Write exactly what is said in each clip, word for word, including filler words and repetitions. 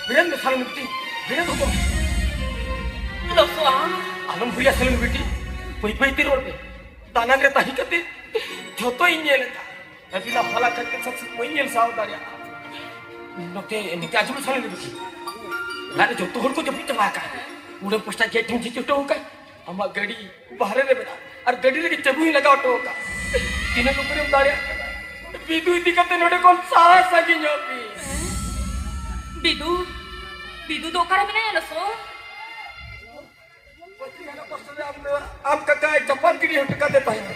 ᱵᱮᱨᱮᱫ ᱢᱮ ᱥᱟᱞᱚᱱᱤ ᱵᱤᱴᱤ, ᱵᱮᱨᱮᱫ ᱦᱚᱯᱚᱱ᱾ ᱞᱚᱥᱚᱜᱼᱟ᱾ ᱟᱞᱚᱢ ᱦᱩᱭᱟ ᱥᱟᱞᱚᱱᱤ ᱵᱤᱴᱤ, ᱵᱟᱹᱭ ᱵᱟᱹᱭ ᱛᱮ ᱨᱚᱲ ᱢᱮ᱾ ᱫᱟᱱᱟᱝ ᱨᱮ ᱛᱟᱦᱮᱸ ᱠᱟᱛᱮ ᱡᱷᱚᱛᱚ ᱤᱧ ᱧᱮᱞ ᱟᱠᱟᱫ᱾ ᱟᱹᱵᱤᱱᱟᱜ ᱦᱚᱞᱟ ᱠᱷᱟᱹᱛᱤᱨ ᱥᱟᱵ ᱥᱩᱠ ᱵᱟᱹᱧ ᱧᱮᱞ ᱥᱟᱦᱟᱣ ᱫᱟᱲᱮᱭᱟᱜᱼᱟ᱾ ᱱᱚᱛᱮ, ᱱᱚᱛᱮ ᱟᱸᱡᱚᱢ ᱥᱟᱞᱚᱱᱤ ᱵᱤᱴᱤ᱾ ᱚᱲᱟᱜ ᱨᱮ ᱡᱚᱛᱚ ᱦᱚᱲ ᱠᱚ ᱡᱟᱹᱯᱤᱫ ᱪᱟᱵᱟ ᱟᱠᱟᱫ᱾ ᱩᱰᱟᱹᱝ ᱯᱳᱥᱴᱟᱨ ᱜᱮᱴ ᱴᱷᱮᱱ ᱡᱷᱤᱡ ᱦᱚᱴᱚ ᱟᱠᱟᱫ᱾ ᱟᱢᱟᱜ ᱜᱟᱹᱰᱤ ᱵᱟᱦᱨᱮ ᱨᱮ ᱢᱮᱱᱟᱜᱼᱟ ᱟᱨ ᱜᱟᱹᱰᱤ ᱨᱮᱜᱮ ᱪᱟᱹᱵᱤ ᱦᱚᱸᱧ ᱞᱟᱜᱟᱣ ᱦᱚᱴᱚ ᱟᱠᱟᱫ᱾ ᱛᱤᱱᱟᱹᱜ ᱞᱚᱜᱚᱱᱮᱢ ᱫᱟᱲᱮᱭᱟᱜ ᱠᱟᱱᱟ, ᱵᱤᱫᱩ ᱤᱫᱤ ᱠᱟᱛᱮ ᱱᱚᱰᱮ ᱠᱷᱚᱱ ᱥᱟᱦᱟ ᱥᱟᱺᱜᱤᱧᱚᱜ ᱢᱮ᱾ ᱵᱤᱫᱩ? ᱵᱤᱫᱩ ᱫᱚ ᱚᱠᱟᱨᱮ ᱢᱮᱱᱟᱭᱟ ᱞᱚᱥᱚ? ᱟᱢ ᱠᱟᱠᱟᱭ ᱪᱟᱯᱟᱫ ᱜᱤᱰᱤ ᱦᱚᱴᱚ ᱠᱟᱫᱮ ᱛᱟᱦᱮᱸᱫ᱾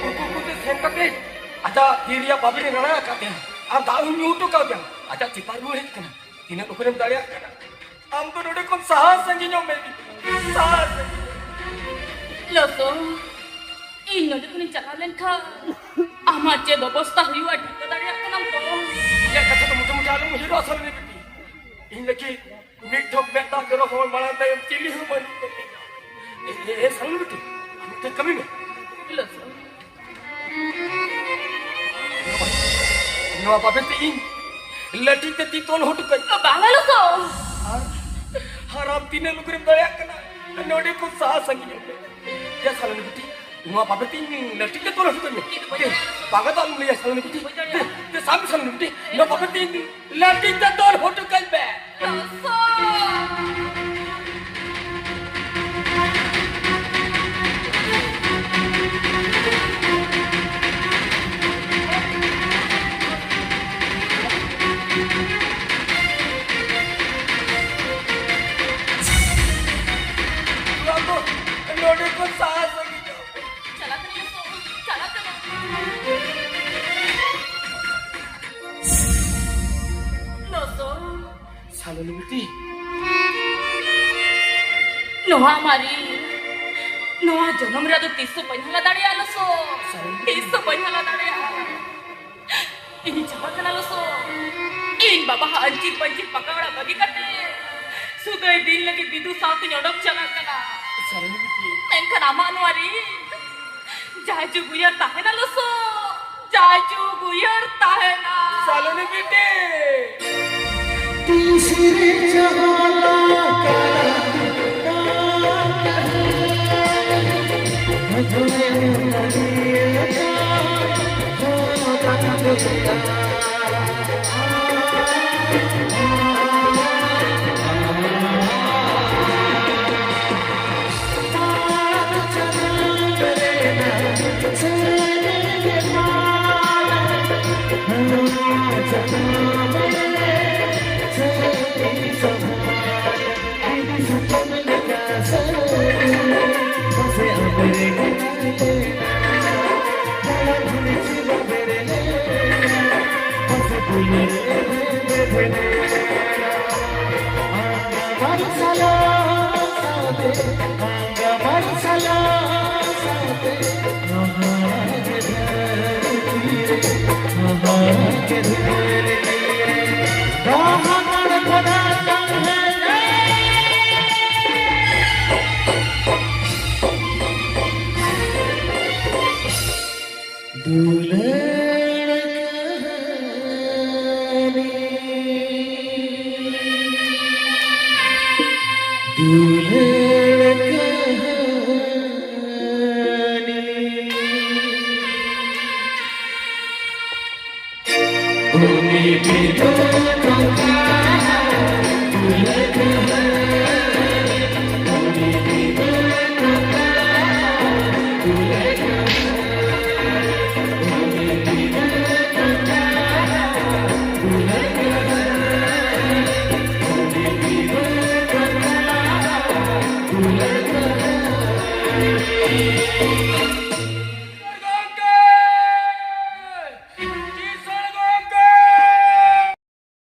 ᱩᱠᱩ ᱩᱠᱩ ᱛᱮ ᱥᱮᱱ ᱠᱟᱛᱮ ᱟᱡᱟᱜ ᱛᱤ ᱨᱮᱭᱟᱜ ᱵᱟᱵᱮᱨ ᱮ ᱨᱟᱲᱟ ᱟᱠᱟᱫ ᱛᱟᱭᱟ ᱟᱨ ᱫᱟᱜ ᱦᱚᱸ ᱧᱩ ᱦᱚᱴᱚ ᱠᱟᱣᱫᱮᱭᱟ᱾ ᱟᱡᱟᱜ ᱪᱮᱛᱟᱱ ᱨᱩᱣᱟᱹᱲ ᱦᱮᱡ ᱠᱟᱱᱟ᱾ ᱛᱤᱱᱟᱹᱜ ᱞᱚᱜᱚᱱᱮᱢ ᱫᱟᱲᱮᱭᱟᱜ ᱠᱟᱱᱟ, ᱟᱢ ᱫᱚ ᱱᱚᱰᱮ ᱠᱷᱚᱱ ᱥᱟᱦᱟ ᱥᱟᱺᱜᱤᱧᱚᱜ ᱢᱮ, ᱥᱟᱦᱟ ᱥᱟᱺᱜᱤᱧ᱾ ᱞᱚᱥᱚ, ᱤᱧ ᱱᱚᱰᱮ ᱠᱷᱚᱱᱤᱧ ᱪᱟᱞᱟᱣ ᱞᱮᱱᱠᱷᱟᱱ ᱟᱢᱟᱜ ᱪᱮᱫ ᱚᱵᱚᱥᱛᱟ ᱦᱩᱭᱩᱜᱼᱟ, ᱴᱷᱤᱠᱟᱹ ᱫᱟᱲᱮᱭᱟᱜ ᱠᱟᱱᱟᱢ ᱛᱚ? ᱤᱧᱟᱹᱜ ᱠᱟᱛᱷᱟ ᱫᱚ ᱢᱚᱴᱟᱢᱩᱴᱤ ᱟᱞᱚᱢ ᱩᱭᱦᱟᱹᱨᱚᱜᱼᱟ, ᱥᱟᱞᱚᱱᱤ ᱵᱤᱴᱤ᱾ ᱤᱧ ᱞᱟᱹᱜᱤᱫ ᱢᱤᱫ ᱰᱷᱚᱯ ᱢᱮᱫ ᱫᱟᱜ ᱡᱚᱨᱚ ᱦᱚᱲ ᱢᱟᱲᱟᱝ ᱛᱟᱭᱚᱢ ᱪᱤᱞᱤ ᱦᱚᱸ ᱵᱟᱹᱱᱩᱜ ᱠᱚᱛᱤᱧᱟ᱾ ᱮ, ᱮ, ᱮ, ᱥᱟᱞᱚᱱᱤ ᱵᱤᱴᱤ, ᱟᱢ ᱢᱤᱫᱴᱮᱱ ᱠᱟᱹᱢᱤ ᱢᱮ᱾ ᱞᱚᱥᱚ᱾ ᱱᱚᱣᱟ ᱵᱟᱵᱮᱨ ᱛᱮ ᱤᱧ ᱞᱟᱹᱴᱷᱤ ᱛᱮ ᱛᱤ ᱛᱚᱞ ᱦᱚᱴᱚ ᱠᱟᱹᱧ᱾ ᱵᱟᱝᱟ ᱞᱚᱥᱚ᱾ ᱟᱨ, ᱟᱨ ᱟᱢ ᱛᱤᱱᱟᱹᱜ ᱞᱚᱜᱚᱱᱮᱢ ᱫᱟᱲᱮᱭᱟᱜ ᱠᱟᱱᱟ, ᱱᱚᱰᱮ ᱠᱷᱚᱱ ᱥᱟᱦᱟ ᱥᱟᱺᱜᱤᱧᱚᱜ ᱢᱮ᱾ ᱭᱟ ᱥᱟᱞᱚᱱᱤ ᱵᱤᱴᱤ, ᱱᱚᱣᱟ ᱵᱟᱵᱮᱨ ᱛᱮ ᱤᱧ ᱞᱟᱹᱴᱷᱤ ᱛᱮ ᱛᱚᱞ ᱦᱚᱴᱚ ᱠᱟᱹᱧ ᱢᱮ᱾ ᱤᱧ ᱫᱚ ᱵᱟᱹᱧ ᱫᱮ, ᱫᱟᱲᱮᱭᱟᱜᱼᱟ ᱞᱚᱥᱚ᱾ ᱵᱟᱝᱟ ᱫᱚ ᱟᱞᱚᱢ ᱞᱟᱹᱭᱟ ᱥᱟᱞᱚᱱᱤ ᱵᱤᱴᱤ᱾ ᱤᱧ ᱫᱚ ᱵᱟᱹᱧ ᱫᱮ, ᱫᱟᱲᱮᱭᱟᱜᱼᱟ᱾ ᱫᱮ, ᱥᱟᱵ ᱢᱮ ᱥᱟᱞᱚᱱᱤ ᱵᱤᱴᱤ, ᱱᱚᱣᱟ ᱵᱟᱵᱮᱨ ᱛᱮ ᱤᱧ ᱞᱟᱹᱴᱷᱤ ᱛᱮ ᱛᱚᱞ ᱦᱚᱴᱚ ᱠᱟᱹᱧ ᱢᱮ᱾ ᱞᱚᱥᱚ᱾ ᱱᱚᱣᱟ ᱫᱚ ᱱᱚᱰᱮ ᱠᱷᱚᱱ ᱥᱟᱦᱟ ᱥᱟᱺᱜᱤᱧᱚᱜ ᱢᱮ᱾ ᱪᱟᱞᱟᱜ ᱠᱟᱹᱱᱟᱹᱧ ᱞᱚᱥᱚ, ᱪᱟᱞᱟᱜ ᱠᱟᱹᱱᱟᱹᱧ᱾ ᱞᱚᱥᱚ᱾ ᱥᱟᱞᱚᱱᱤ ᱵᱤᱴᱤ᱾ ᱱᱚᱣᱟ ᱢᱟᱹᱨᱤ, ᱱᱚᱣᱟ ᱡᱚᱱᱚᱢ ᱨᱮ ᱟᱫᱚ ᱛᱤᱥ ᱦᱚᱸ ᱵᱟᱹᱧ ᱦᱟᱞᱟ ᱫᱟᱲᱮᱭᱟᱜᱼᱟ ᱞᱚᱥᱚ᱾ ᱥᱟᱞᱚᱱᱤ ᱵᱤᱴᱤ᱾ ᱛᱤᱥ ᱦᱚᱸ ᱵᱟᱹᱧ ᱦᱟᱞᱟ ᱫᱟᱲᱮᱭᱟᱜᱼᱟ᱾ ᱤᱧ ᱪᱟᱞᱟᱜ ᱠᱟᱱᱟ ᱞᱚᱥᱚ᱾ ᱤᱧ ᱵᱟᱵᱟ ᱦᱟᱜ ᱟᱹᱧᱪᱤᱨ ᱯᱟᱹᱧᱪᱤᱨ ᱯᱟᱠᱟ ᱚᱲᱟᱜ ᱵᱟᱹᱜᱤ ᱠᱟᱛᱮ ᱥᱩᱫᱟᱹᱭ ᱫᱤᱱ ᱞᱟᱹᱜᱤᱫ ᱵᱤᱫᱩ ᱥᱟᱶᱛᱮᱧ ᱚᱰᱚᱠ ᱪᱟᱞᱟᱜ ᱠᱟᱱᱟ᱾ ᱥᱟᱞᱚᱱᱤ ᱵᱤᱴᱤ᱾ ᱢᱮᱱᱠᱷᱟᱱ ᱟᱢᱟᱜ ᱱᱚᱣᱟ ᱨᱤᱱ ᱡᱟᱭᱡᱩᱜᱽ ᱩᱭᱦᱟᱹᱨ ᱛᱟᱦᱮᱱᱟ ᱞᱚᱥᱚ᱾ ᱡᱟᱭᱡᱩᱜᱽ ᱩᱭᱦᱟᱹᱨ ᱛᱟᱦᱮᱱᱟ᱾ ᱥᱟᱞᱚᱱᱤ ᱵᱤᱴᱤ᱾ ᱛᱤᱥᱨᱮ ᱪᱟᱵᱟ ᱞᱟᱝ ᱫᱩᱞᱟᱹᱲ ᱠᱟᱹᱦᱱᱤ, ᱫᱩᱞᱟᱹᱲ ᱠᱟᱹᱦᱱᱤ᱾